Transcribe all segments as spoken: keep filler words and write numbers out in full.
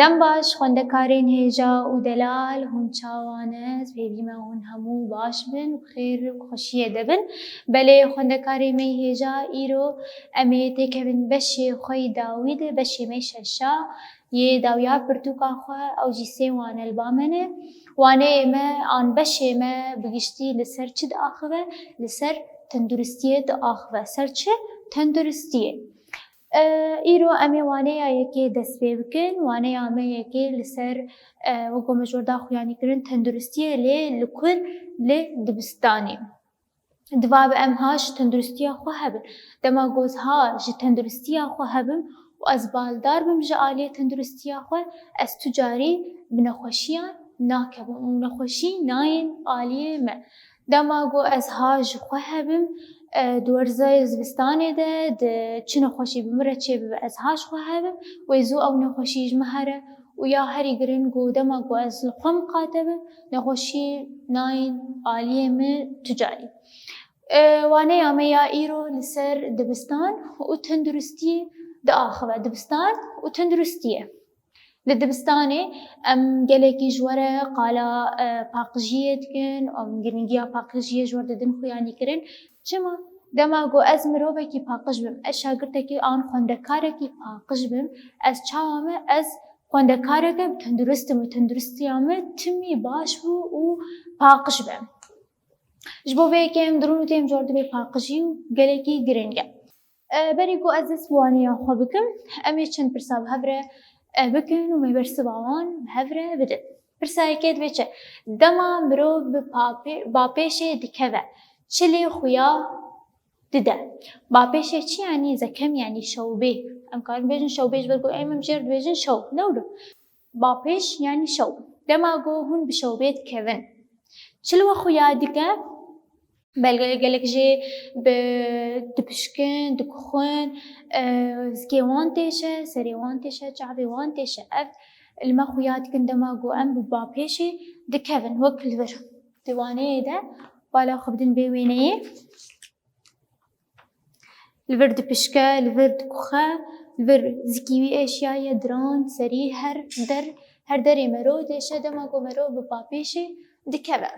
Dem baş, xwendekarên hêja û delal, hûn çawa ne? Ez hêvî me hûn hemû baş bin, bi xêr û xweşiyê de bin. Belê, xwendekarê me yê hêja, îro em ê têkevin beşê xwe yê dawî de, beşê me şeşa yê dawiya pirtûka xwe, ew jî sê wane li ba me ne. Waneyê me an beşê me bi giştî li ser çi diaxive? Li ser tenduristiyê diaxive. Ser çi? Tenduristiyê. E, îro em ê waneya yekê dest pê bikin. Waneya me yekê li ser, e, wek ku me ji wir da xuyanî kirin, tenduristiyê, lê li kur? Li dibistanê. Diva bi em ha ji tenduristiya xwe hebin. Dema ku ez ha ji tenduristiya xwe hebim û ez baldar bim ji aliyê tenduristiya xwe, ez tu carî bi nexweşiyan nakevim û nexweşî nayên aliyê me. Dema ku ez ha ji xwe hebim, e, di werzê zivistanê de, di çi nexweşî bi min re çêbibe, ez ha ji xwe hebim, wê zû ew nexweşî ji min here û ya herî giring ku dema ku ez li xwe miqate bim, nexweşî nayên aliyê min tu carî. E, waneya me ya îro li ser dibistan û tenduristiyê diaxive. Dibistan û tenduristiyê. Li dibistanê em gelekî ji we re qala, e, paqijiyê dikin, em giringiya paqijiyê ji we re didin xuyanîkirin. Çima? Dema ku ez mirovekî paqij bim, ez şagirtekî an xwendekarekî paqij bim, ez çawa me, ez xwendekareke tendurist im û tenduristiya me timî baş bû û paqij be. Ji bo vê yekê em dirûn û têm ji we re dibê paqijî û gelekî giring e. E, berî ku ez dest bi waneya xwe bikim, em ê çend pirsa bi hev re, e, bikin û me bersiva wan bi hev re bidin. Pirsa yekê dibê çi? Dema mirov bi papê-, bapêşê dikeve, çi lê xuya dide? Bapêşê çi yanî? Zekem yanî şewbê. Em karin bêjin şewbê ji ber ku em, em jê re dibêjin şew. Ne wilo? Bapêş yanî şew. Dema ku hûn bi şewbê dikevin, çi li we xuya dike? Belê gelek jê bi dipişkin, dikuxin, e, zikê wan têşe, serê wan têşe, çavê wan têşe. Ev li me xuya dikin dema ku em bi bapêşê dikevin, wek li vir. Di waneyê de bala xwe bidin bê wêneyê. Li vir dipişke, li vir dikuxe, li vir zikî wî êşiyaye, diran, serî, her der, her derê mero têşe dema ku mero bi bapêşê dikeve.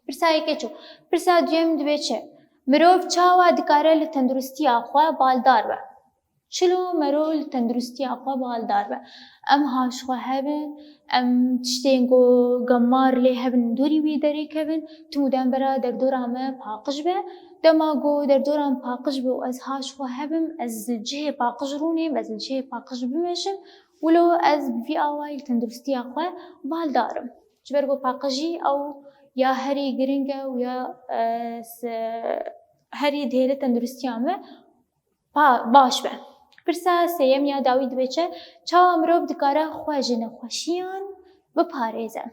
Pirsa yekê çû. Pirsa duyem dibê çi? Mirov çawa dikare li tenduristiya xwe baldar be? Çilo mero li tenduristiya xwe baldar be? Em ha ji xwe hebin, em tiştên ku gemar lê hebin dûrî wî derê kevin, tim û dem bera derdora me paqij be. Dema ku derdora me paqij be û ez ha ji xwe hebim, ez li cihê paqij rûnêm, ez li cihê paqij bimeşim, wilo ez bi vî awayî li tenduristiya xwe baldar im. Ji ber ku paqijî ew ya herî giring e û ya, e, se-, herî dihêle tenduristiya me pa-, baş be. Pirsa sêyem ya dawî dibê çi? Çawa mirov dikare xwe ji nexweşiyan biparêze?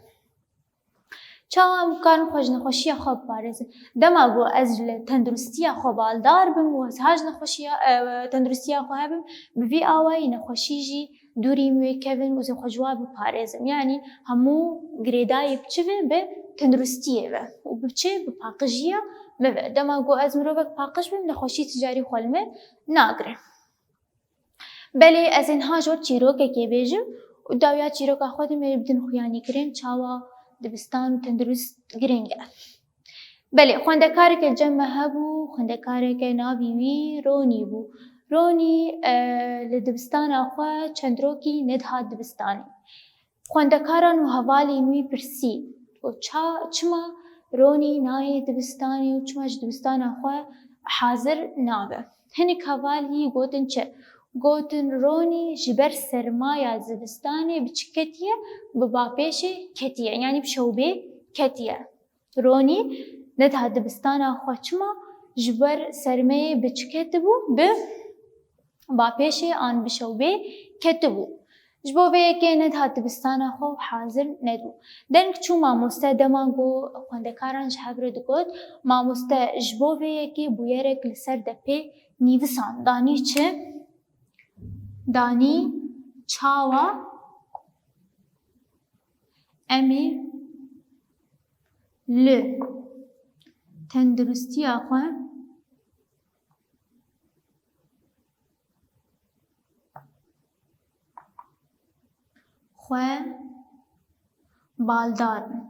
Çawa em karin xwe ji nexweşiya xwe biparêzin? Dema ku ez li tenduristiya xwe baldar bim û ez ha ji nexweşiya, e, tenduristiya xwe hebim, bi vî awayî nexweşî jî dûrî min wê kevin û ez ê xwe ji wa biparêzim. Yanî hemû girêdayî bi çi ve? Bi tenduristiyê ve û bi çi? Bi paqijiya min ve. Dema ku ez mirovek paqij bim, nexweşî ticarî xwe li min nagire. Belê ez ê niha ji we çîrokekê bêjim û dawiya çîroka xwe de me bidin xuyanîkirin çawa dibistan û tendurist giring e. Belê, xwendekareke cem me hebû, xwendekareke navî wî Ronî bû. Ronî, e, li dibistana xwe çend rokî nedihat dibistanê. Xwendekaran û hevalên wî pirsî, û ça-, çima Ronî nayê dibistanê û çima ji dibistana xwe hazir nabe? Hinek hevalî gotin çi? Gotin Ronî ji ber sermaya zivistanê bi çi ketiye? Bi bapêşê ketiye, yanî bi şewbê ketiye. Ronî nediha dibistana xwe çima? Ji ber sermeyê bi çi ketibû? Bi bapêşê an bi şewbê ketibû. Ji bo vê yekê nediha dibistana xwe û hazir nebû. Deng çû mamoste dema ku xwendekaran ji hev re digot, mamoste ji bo vê yekê bûyerek li ser depê nivîsan. Danî çi? Danî çawa em ê li tenduristiya xwe xwe baldar bin.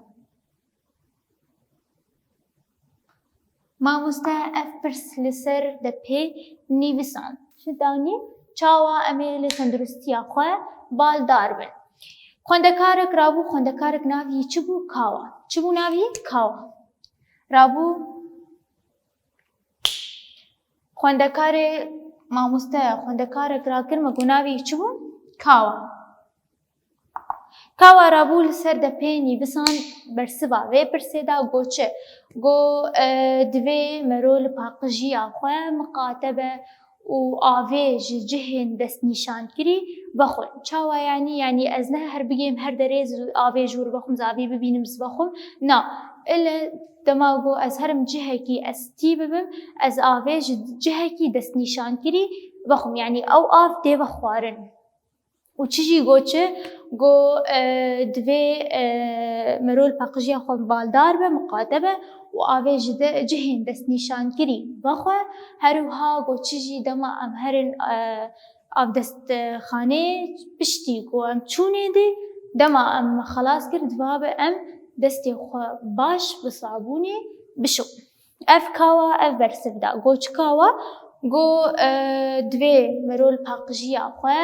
Mamoste, ev pirs li ser depê nivîsand. Çi danî? Çawa em ê li tenduristiya xwe baldar bin? Xwendekarek rabû, xwendekarek navî çi bû? Kawa. Çi bû navî? Kawa. Rabû xwendekarê, mamoste, xwendekarek rakir me ku navî çi bû? Kawa. Kawa rabû li ser depê nivîsand, bersiva vê pirsê da, got çi? Got, e, divê mero li paqijiya xwe miqate be û avê ji cihên destnîşankirî vexwin. Çawa yanî? Yanî ez ne her bigêm her derê z-, avê ji wir vexwim, z-, avê bibînim, z-, vexwim. Na, ile dema got ez herim cihekî ez tî bibim, ez avê ji cihekî destnîşankirî vexwim. Yanî ew av tê vexwarin. Û çi jî got çi? Got, e, divê, e, mero li paqijiya xwe baldar be, miqate be û avê ji de, cihên destnîşankirî vexwe. Her wiha got çi jî dema em herin, e, avdestxanê, piştî ku em çûnê dê, dema em xelas kir, diva be em destê xwe baş bi sabûnê bişo. Ev kawa, ev bersiv da. Got çi kawa? Got, e, divê mero li paqijiya xwe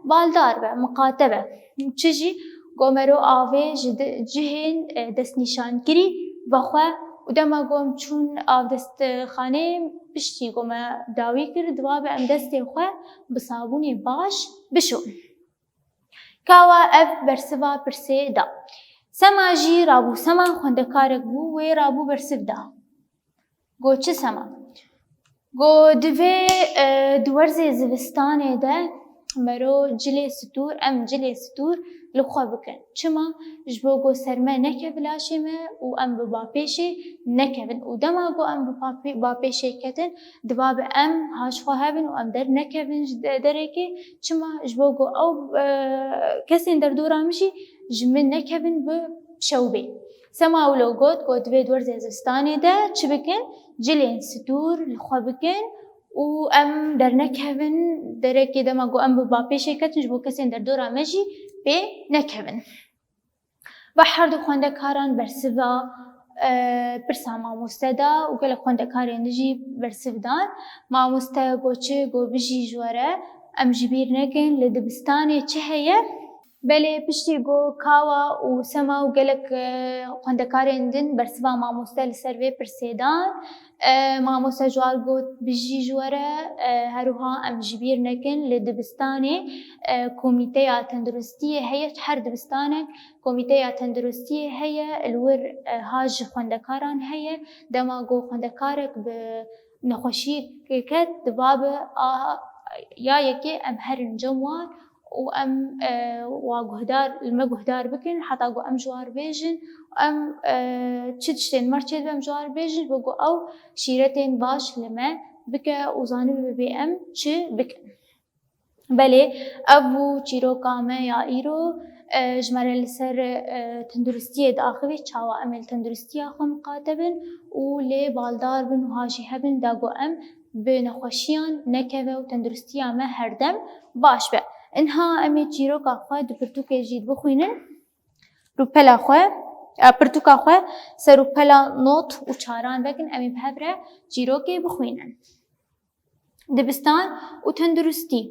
baldar be, miqate be. Çi jî? Got mero avê ji di-, cihên, e, destnîşankirî vexwe û dema got em çûn avdestxanê, piştî got me dawî kir, diva be em destê xwe bi sabûnê baş bişon. Kawa ev bersiva pirsê da. Sema jî rabû. Sema xwendekarek bû, wê rabû bersiv da. Got çi Sema? Got divê, e, di werzê zivistanê de mero cilê stûr, em cilê stûr li xwe bikin. Çima? Ji bo ku serme nekeve laşê me û em bi bapêşê nekevin. Û dema ku em bi papê-, bapêşê ketin, diva bi em ha ji xwe hebin û em dernekevin ji de-, derekê. Çima? Ji bo ku ew, e, kesên derdora min jî ji min nekevin bi şewbê. Sema wilo got, got divê di werzê zivistanê de çi bikin? Cilên stûr li xwe bikin û em dernekevin derekê, dema ku em bi bapêşê ketin, ji bo kesên derdora me jî pê nekevin. Ve her du xwendekaran bersiva, e, pirsa mamoste da û gelek xwendekarên din jî bersiv dan. Mamoste got çi? Got bijî ji we re, em ji bîr nekin li dibistanê çi heye? Belê, piştî ku Kawa û Sema û gelek, e, xwendekarên din bersiva mamoste li ser vê pirsê dan, e, mamoste ji wan got, bijî ji we re, e, her wiha em ji bîr nekin, li dibistanê, e, komîteya tenduristiyê heye, her dibistanek komîteya tenduristiyê heye, li wir, e, ha ji xwendekaran heye, dema ku xwendekarek bi nexweşiyê ket, diva bi a, ya yekê em herin cem wan û em, e, wa guhdar, li me guhdar bikin, heta ku em ji wan re bêjin, em, e, çi tiştên me re çêdibe em ji wan re bêjin, bo ku ew şîretên baş li me bike û zanibe bê em çi bikin. Belê, ev bû çîroka me ya îro. E, ji me re li ser, e, tenduristiyê diaxivî, çawa em ê li tenduristiya xwe miqate bin û lê baldar bin û ha jî hebin, da ku em bi nexweşiyan nekeve û tenduristiya me herdem baş be. Inha em ê çîroka xwe di pirtûkê jî bixwînin. Rûpela xwe, e, pirtûka xwe ser rûpela not û çaran vekin, em ê bi hev re çîrokê bixwînin. Dibistan û tenduristî.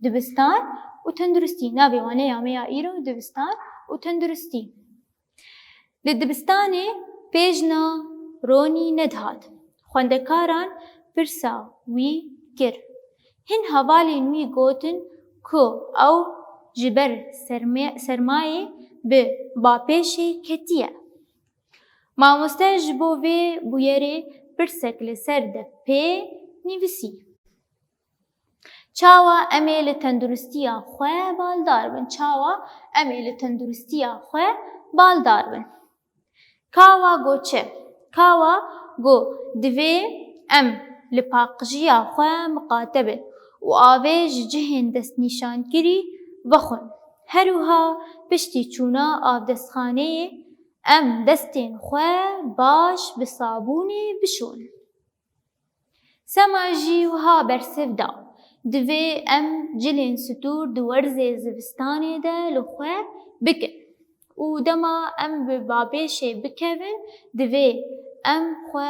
Dibistan û tenduristî. Navê waneya me ya îro, dibistan û tenduristî. Di dibistanê pêjna Ronî nedihat. Xwendekaran pirsa wî kir. Hin hevalên wî gotin ku ew ji ber serme-, sermayê bi bapêşê ketiye. Mamoste ji bo vê bûyerê pirsek li ser depê nivîsî. Çawa em ê li tenduristiya xwe baldar bin? Çawa em ê li tenduristiya xwe baldar bin? Kawa got çi? Kawa got, divê em li paqijiya xwe miqate bin û avê ji cihên destnîşankirî vexwin. Her wiha piştî çûna avdestxaneyê, em destên xwe baş bi sabûnê bişon. Sema jî wiha bersiv da, Divê em cilên stûr di werzê zivistanê de li xwe bikin û dema em bi bapêşê bikevin, divê em xwe,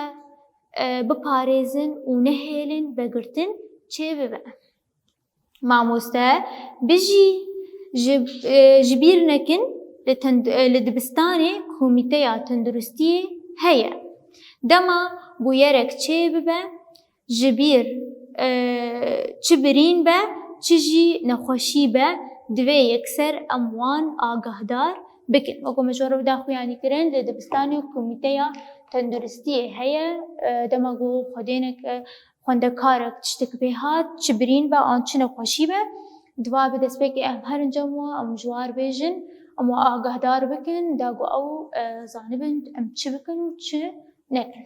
e, biparêzin û nehêlin vegirtin çêbibe. Mamoste, bijî, ji, e, ji bîr nekin, li tend-, e, li dibistanê komîteya tenduristiyê heye. Dema bûyerek çêbibe, ji bîr, e, çi birîn be, çi jî nexweşî be, divê yekser em wan agahdar bikin. Wekî me ji we re daxuyanî kirin, li dibistanê komîteya tenduristiyê heye, e, dema ku xwedênek, e, xwendekarek tiştek pê hat, çi birîn be an çi nexweşî be, di va bi destpêkê em herin cem wan, em ji wan re bêjin, em wan agahdar bikin, da ku ew, e, zanibin em çi bikin û çi nekin.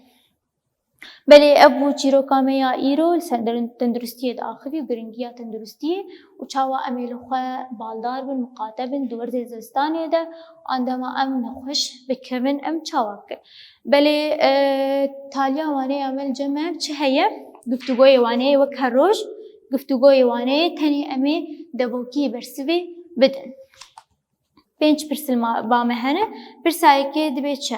Belê ev bû çîroka me ya îro li ser den-, tenduristiyê diaxivî û giringiya tenduristiyê û çawa em ê li xwe baldar bin, miqate bin di werzê zivistanê de, an dema em nexweş bikevin, em çawa bikin. Belê, e, taliya waneya me li cem me çi heye? Guftûgoyê waneyê wek her roj, guftûgoyê waneyê tenê em ê devokî bersivê bidin. Pênc pirs li ma-, ba me hene. Pirsa yekê dibê çi?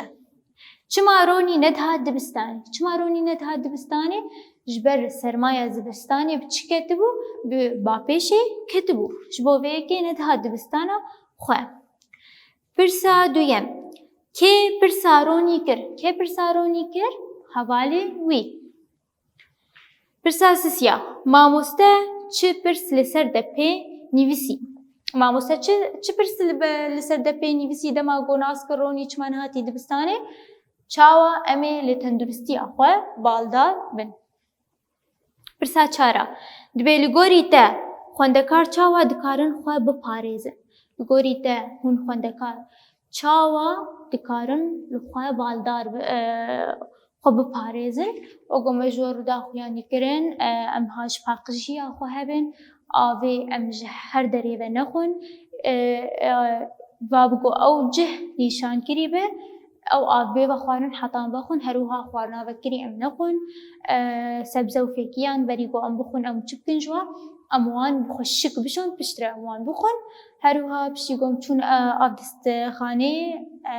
Çima Ronî nedihat dibistanê? Çima Ronî nedihat dibistanê? Ji ber sermaya zivistanê bi çi ketibû? Bi bapêşê ketibû. Ji bo vê yekê nedihat dibistana xwe. Pirsa duyem. Kê pirsa Ronî kir? Kê pirsa Ronî kir? Hevalê wî. Pirsa sisiya. Mamoste çi pirs li ser depê nivîsî? Mamoste çi, çi pirs li be-, li ser depê nivîsî dema ku nas kir Ronî çima nehatî dibistanê? Çawa em ê li tenduristiya xwe baldar bin? Pirsa çar a. Dibê li gorî te xwendekar çawa dikarin xwe biparêzin? Li gorî te hûn xwendekar çawa dikarin li xwe baldar bi-, e, xwe biparêzin? Wekî me ji we re daxuyanî kirin, e, em ha ji paqijiya xwe hebin, avê em ji her derê ve nexwin. E, e, va bi ku ew cih nîşan kirî be, ew av bê vexwarin heta em vexwin, her wiha xwarina vekirî em nexwin. E, sebze û fêkiyan berî ku em bixwin, em çi bikin ji wan? Em wan bi xweşik bişon, piştre em wan bixwin. Her wiha piştî ku em çûn, e, avdestxaneyê, e,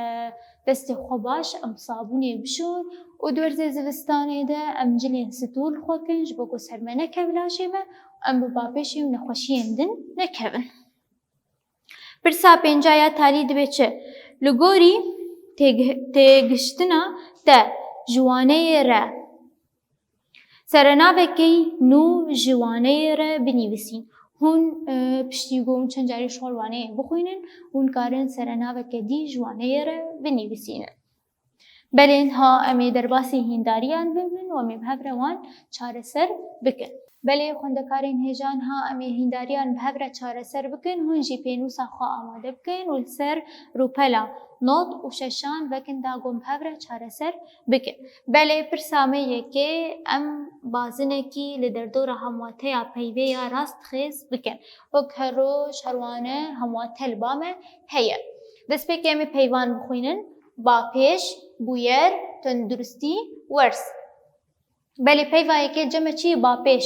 destê xwe baş em sabûnê bişon û di werzê zivistanê de em cilên stûr li xwe kin, ji bo ku ser me nekeve laşê me, em bi bapêşê û nexweşiyên din nekevin. Pirsa pênca ya talî dibê çi? Li gorî têgih-, têgihiştina te ji waneyê re serenavekî nû ji waneyê re binivîsîn. Hûn, e, piştî ku hûn çend carî ji xwe waneyê bixwînin, hûn karin serenaveke dî ji waneyê re binivîsînin. Belê niha em ê derbasî hîndariyan bibin û em ê bi hev re wan çareser bikin. Belê xwendekarên hêja, niha em ê hîndariyan bi hev re çareser bikin, hûn jî pênûsa xwe amade bikin û li ser rûpela not û şeşan vekin da ku em bi hev re çareser bikin. Belê pirsa me yekê, em bazinekî li derdora hemwateya peyvê ya rastxêz bikin. Wek her roj her wane hemwate li ba me heye. Destpêkê em ê peyvan bixwînin. Bapêş, bûyer, tenduristî, werz. Belê peyva yekê cem me çi ye? Bapêş.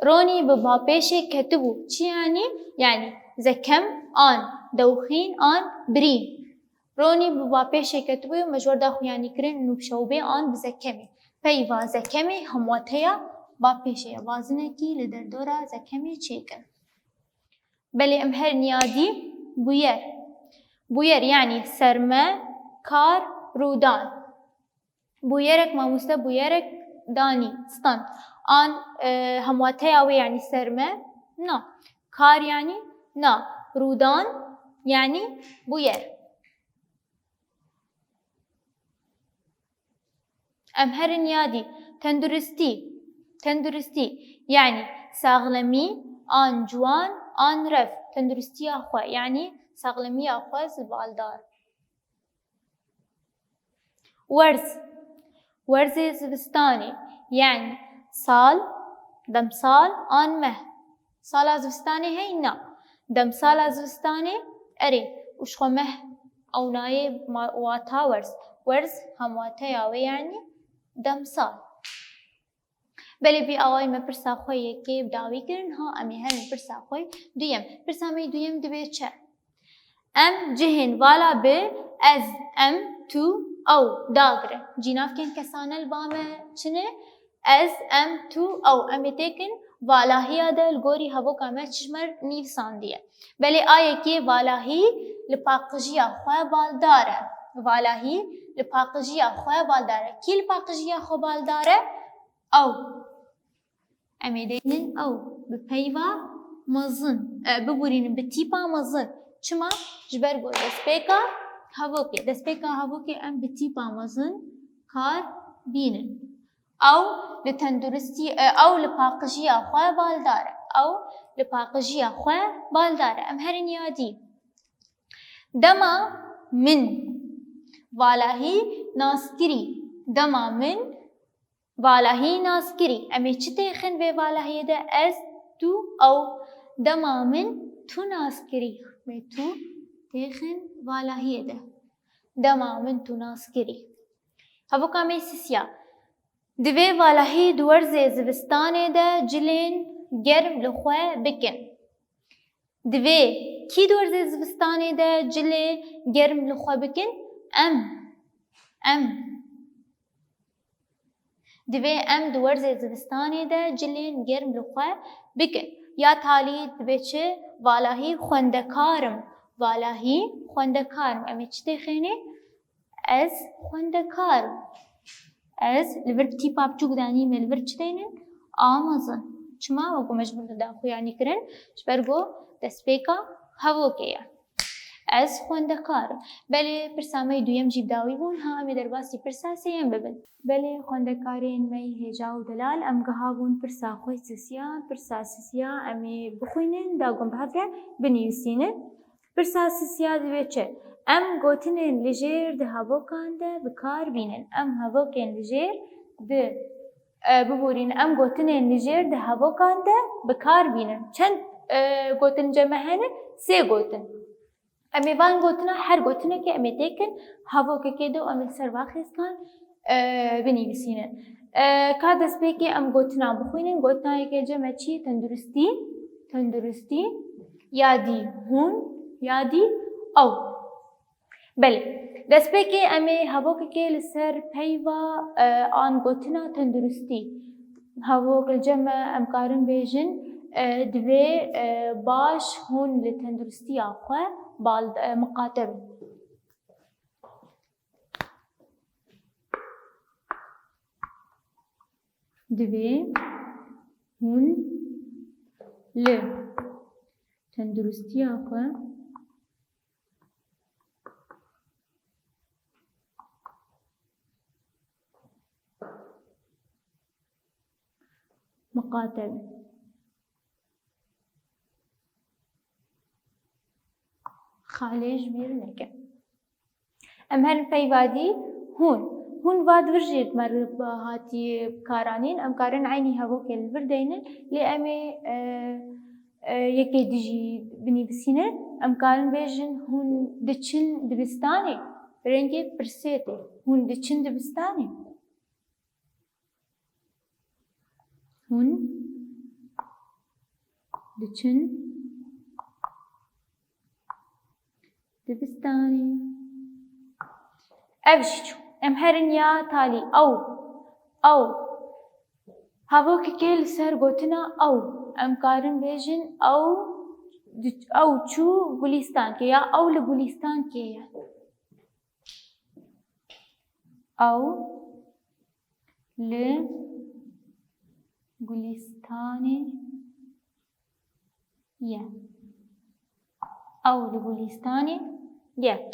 Ronî bi bapêşê ketibû. Çi yanî? Yanî zekem an dewxîn an birîn. Ronî bi bapêşê ketibû, me ji we re daxuyanî kirin nû bi şewbê an bi zekemê. Peyva zekemê hemwateya bapêşê ye. Bazinekî li derdora zekemê çêkin. Belê em her niyadî bûyer. Bûyer yanî serme, kar, rûdan. Bûyerek mamoste, bûyerek danî, stand. An, e, hemwateya wê yanî serme? Na. Kar yanî? Na. Rûdan yanî bûyer. Em herin yadî. Tenduristî. Tenduristî. Yanî saxlemî, an ciwan, an rev. Tenduristiya xwe, yanî saxlemiya xwe zibaldar. Werz. Werzê zivistanê, yanî sal, demsal an meh. Sala zivistanê hey? Na. Demsala zivistanê? Erê. Û ji xwe meh ewnayê ma-, wata werz. Werz hemwateya wê, yanî demsal. Belê vî awayî me pirsa xwe yekê bi dawî kirin, ha em ê herin pirsa xwe duyem. Pirsa me yê duyem divê çi? Em cihên vala bi ez, em, tu, ew dagirin. Cînavkên kesane li ba me çi ne? Ez, em, tu, ew. Em ê têkin valahiya de li gorî hevoka me çi ji me re nivîsandiye. Belê a yekê valahî li paqijiya xwe baldar e. Valahî li paqijiya xwe baldar e. Kî li paqijiya xwe baldar e? Ew. Em ê deynin ew bi peyva mezin, e, biborînin bi tîpa mezin. Çima? Ji ber ku destpêka hevokê. Destpêka hevokê em bi tîpa mezin kar bînin. Ew li tenduristî, e, ew li paqijiya xwe baldar e. Ew li paqijiya xwe baldar e. Em herin ya dî. Dema min valahî naskirî. Dema min valahî naskirî. Em ê çi têxin vê valahiyê de? Ez, tu, ew. Dema min tu naskirî. Em ê tu têxin valahiyê de. Dema min tu naskirî. Hevoka me sisiya. Divê valahî di werzê zivistanê de cilên germ li xwe bikin. Divê kî di werzê zivistanê de cilê germ li xwe bikin? Em. Em. Divê em di werzê zivistanê de cilên germ li xwe bikin. Ya talî divê çi? Valahî xwendekar im. Valahî xwendekar im. Em ê çi têxênê? Ez xwendekar im. Ez li vir tîpa biçûk danî me li vir çi deynin? A mezin. Çima? Wekî me ji vir de daxuyanî kirin. Ji ber ku destpêka hevokê ye. Ez xwendekar im. Belê pirsa me yê duyem jî bi dawî bûn. Ha em ê derbasî pirsa sêyem bibin. Belê xwendekarên me yê hêja û delal, em giha bûn pirsa xwe sisiya. Pirsa sisiya em ê bixwînin, da ku em bi hev re binivîsînin. Pirsa sisiya divê çi? Em gotinên li jêr di hevokan de bi kar bînin. Em hevokên li jêr di, e, biborînin. Em gotinên li jêr di hevokan de bi kar bînin. Çend, e, gotin cem me hene? Sê gotin. Em ê van gotina, her gotinekê em ê têkin hevokekê de û em ê li ser van xêzkan, e, binivîsînin. E, ka destpêkê em gotina bixwînin. Gotina yekê cem me çi? Tenduristî, tenduristî, ya dî hûn, ya dî ew. Belê. Destpêkê em ê hevokekê li ser peyva, e, an gotina tenduristî. Hevok li cem me em karin bêjin, e, divê, e, baş hûn li tenduristiya xwe bal, e, miqate bin. Divê hûn li tenduristiya xwe miqate bin. Xalê ji bîr neke. Em herin peyva dî hûn. Hûn va di vir jî di me re hatiye bikaranîn. Em karin eynî hevokê li vir deynin. Lê em ê, e, e, yekê dijî binivîsînin. Em karin bêjin hûn diçin dibistanê. Bi rengê pirsê tê. Hûn diçin dibistanê? Hûn diçin dibistanê? Ev jî çû. Em herin ya talî. Ew. Ew. Hevokekê li ser gotina ew. Em karin bêjin ew di-, ew çû gulîstankê ya ew li gulîstankê ye. Ew li gulîstanê ye. Ew li gulîstanê ye.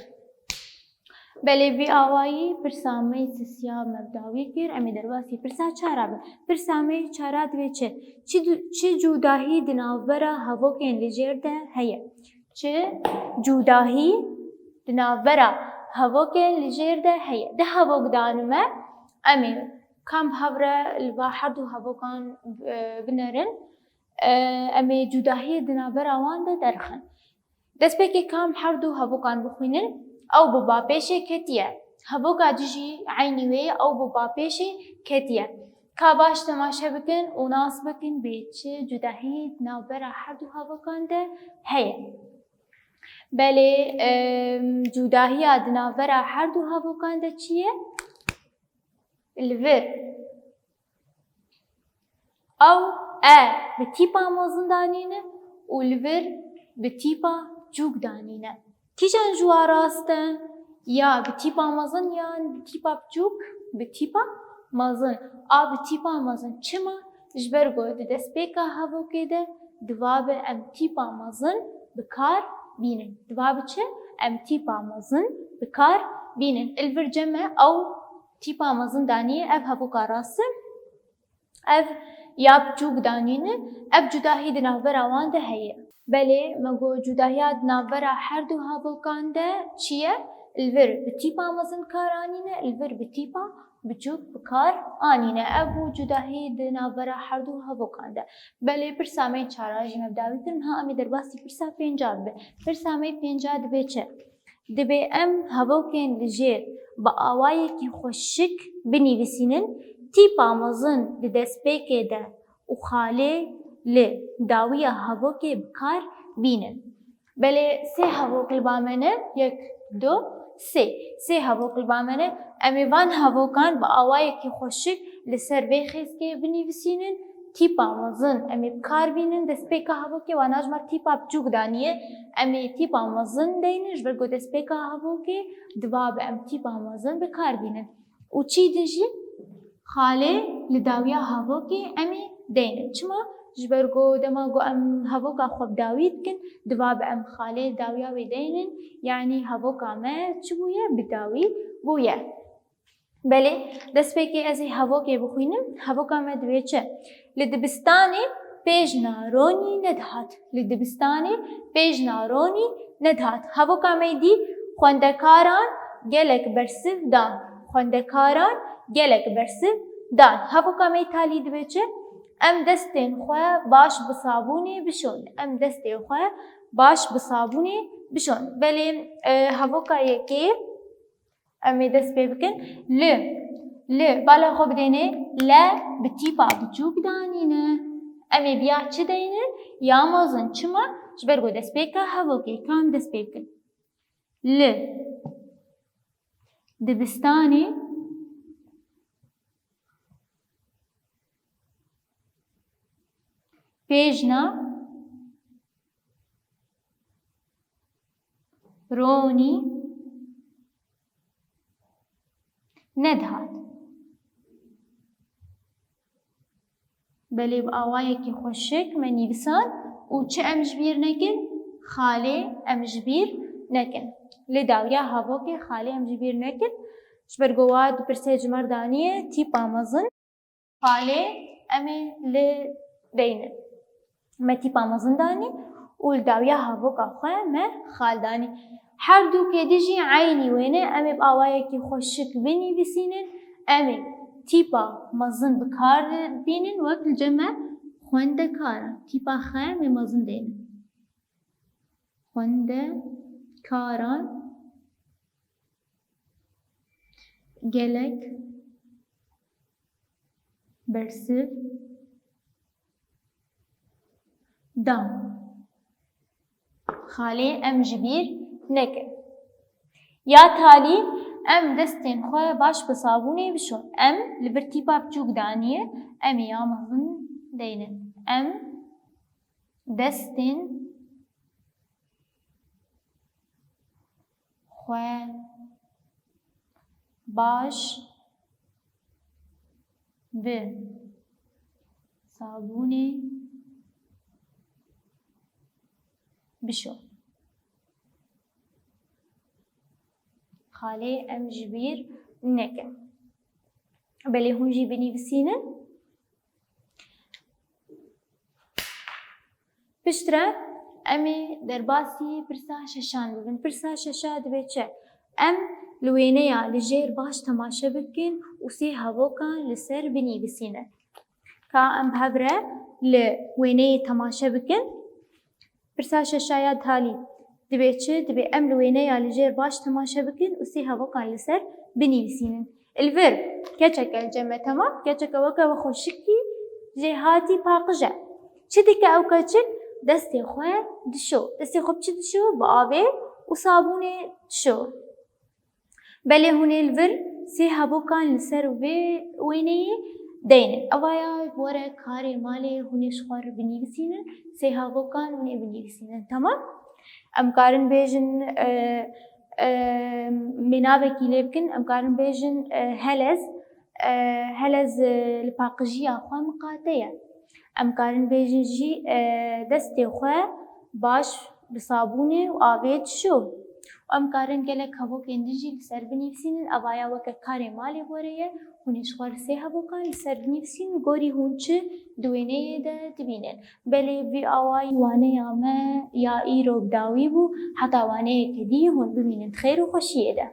Belê vî awayî pirsa me yê sisiya me bi dawî kir. Em ê derbasî pirsa çara bin. Pirsa me yê çara divê çi? Çi du-, çi cudahî di navbera hevokên li jêr de heye? Çi cudahî di navbera hevokên li jêr de heye? Du hevok dane me, em ê kam hev re li va her du hevokan, e, binerin. E, em ê cudahiyê di navbera wan de derxin. Destpêkê kam her du hevokan bixwînin, ew bi bapêşê ketiye. Hevoka dijî eynî wê ye, ew bi bapêşê ketiye. Ka baş temaşe bikin û nas bikin bê çi cudahî di navbera her du hevokan de heye. Belê, em, cudahiya di navbera her du hevokan de çi ye? Li vir ew e bi tîpa mezin danîne û li vir bi tîpa çûk danîne. Kîjan ji wan rast e? Ya bi tîpa mezin yan bi tîpa biçûk? Bi tîpa mezin. A bi tîpa mezin. Çima? Ji ber ku di destpêka hevokê de divabe em tîpa mezin bi kar bînin. Divabe çi? Em tîpa mezin bi kar bînin. Li vir cem e ew tîpa mezin daniye, ev hevoka rast e. Ev ya biçûk danîne, ev cudahî di navbera wan de heye. Belê, me got cudahiya di navbera her du hevokan de çi ye? Li vir bi tîpa mezin kar anîne, li vir bi tîpa biçûk bi kar anîne. Ev bû cudahî di navbera her du hevokan de. Belê, pirsa me çara jî me bi dawî kir, niha em ê derbasî pirsa pênca bibe. Pirsa me pênca dibe çi? Dibê em hevokên li jêr bi awayekî xweşik binivîsînin, tîpa mezin di destpêkê de û xalê li dawiya hevokê bi kar bînin. Belê sê hevok li ba me ne, yek, du, sê. Sê hevok li ba me ne. Em ê van hevokan bi awayekî xweşik li ser vê xêzkê binivîsînin. Tîpa mezin em ê bi kar bînin. Destpêka hevokê wana ji me re tîpa biçûk daniye. Em ê tîpa mezin deynin, ji ber ku destpêka hevokê divabe em tîpa mezin bi kar bînin. Û çî din jî xalê li dawiya hevokê em ê deynin. Çima? Ji ber ku dema ku em hevoka xwe bi dawî dikin, divabe em xalê li dawiya wê deynin. Yanî hevoka me çi bûye? Bi dawî bûye. Belê, destpêkê ez ê hevokê bixwînim. Hevoka me divê çi? Li dibistanê pêjna Ronî nedihat. Li dibistanê pêjna Ronî nedihat. Hevoka me dî xwendekaran gelek bersiv dan. Xwendekaran gelek bersiv dan. Hevoka me talî divê çi? Em destên xwe baş bi sabûnê bişon. Em destên xwe baş bi sabûnê bişon. Belê, e, hevoka yekê Em ê dest pê bikin. Li, li, bala xwe bidêne, le bi tîpa biçûk danîne. Em ê bi ya çi deynin? Ya mezin. Çima? Ji ber ku destpêka hevokê. Ka em dest pê bikin. Li dibistanê pêjna Ronî nedihat. Belê bi awayekî xweşik me nivîsan û çi em ji bîr nekin? Xalê em ji bîr nekin. Li dawiya hevokê xalê em ji bîr nekin. Ji ber ku wa di pirsê ji me re daniye, tîpa mezin. Xalê em ê li deynin. Me tîpa mezin danî û li dawiya havoka xwe me xal danî. Her dûkê di jî eynî wêne, em ê bi awayekî xweşik binivîsînin, em ê tîpa mezin bi kar bînin, wek li cem me xwendekaran. Tîpa xe em ê mezin deynin. Xwendekaran gelek bersiv dan. Xalê em ji bîr nekin. Ya talî, em destên xwe baş bi sabûnê bişon. Em li vir tîpa biçûk daniye, em ê ya mezin deynin. Em destên xwe baş bi sabûnê bişo. Xalê em ji bîr nekin. Belê hûn jî binivîsînin. Piştre em ê derbasî pirsa şeşan bibin. Pirsa şeşa dibe çi? Em li wêneya li jêr baş temaşe bikin û sê hevokan li ser binivîsînin. Ka em bi hev re li wêneyê temaşe bikin. Pirsa şeşa ya talî dibe çi? Dibe em li wêneya li jêr baş temaşe bikin û sê hevokan li ser binivîsînin. Li vir keçeke li cem me, temam, keçeke weke we xweşikî jêhatî paqij e. Çi dike ew keçik? Destê xwe dişo. Destê xwe bi çi dişo? Bi avê û sabûnê dişo. Belê hûn ê li vir sê hebokan li ser vê wêneyê deynin. Ev aya were karê malê hûn ê ji xwe re binivîsînin. Sê hebokan hûn ê binivîsînin. Temam? Em karin bêjin, e, e, mênavekî lê bikin, em karin bêjin, e, helez, e, helez, e, li paqijiya xwe miqate ye. Em karin bêjin jî, e, destê xwe baş bi sabûnê û avê dişo. Û em karin gelek hevokên din jî li ser binivîsînin, ev aya weke karê malê were ye, hûn ê ji xwe li sê hevokan li ser binivîsînin, gorî hûn çi di wêneyê de dibînin. Belê vî awayî waneya me ya îro bi dawî bû, heta waneyeke dî hûn bimînin di xêr û xweşiyê de.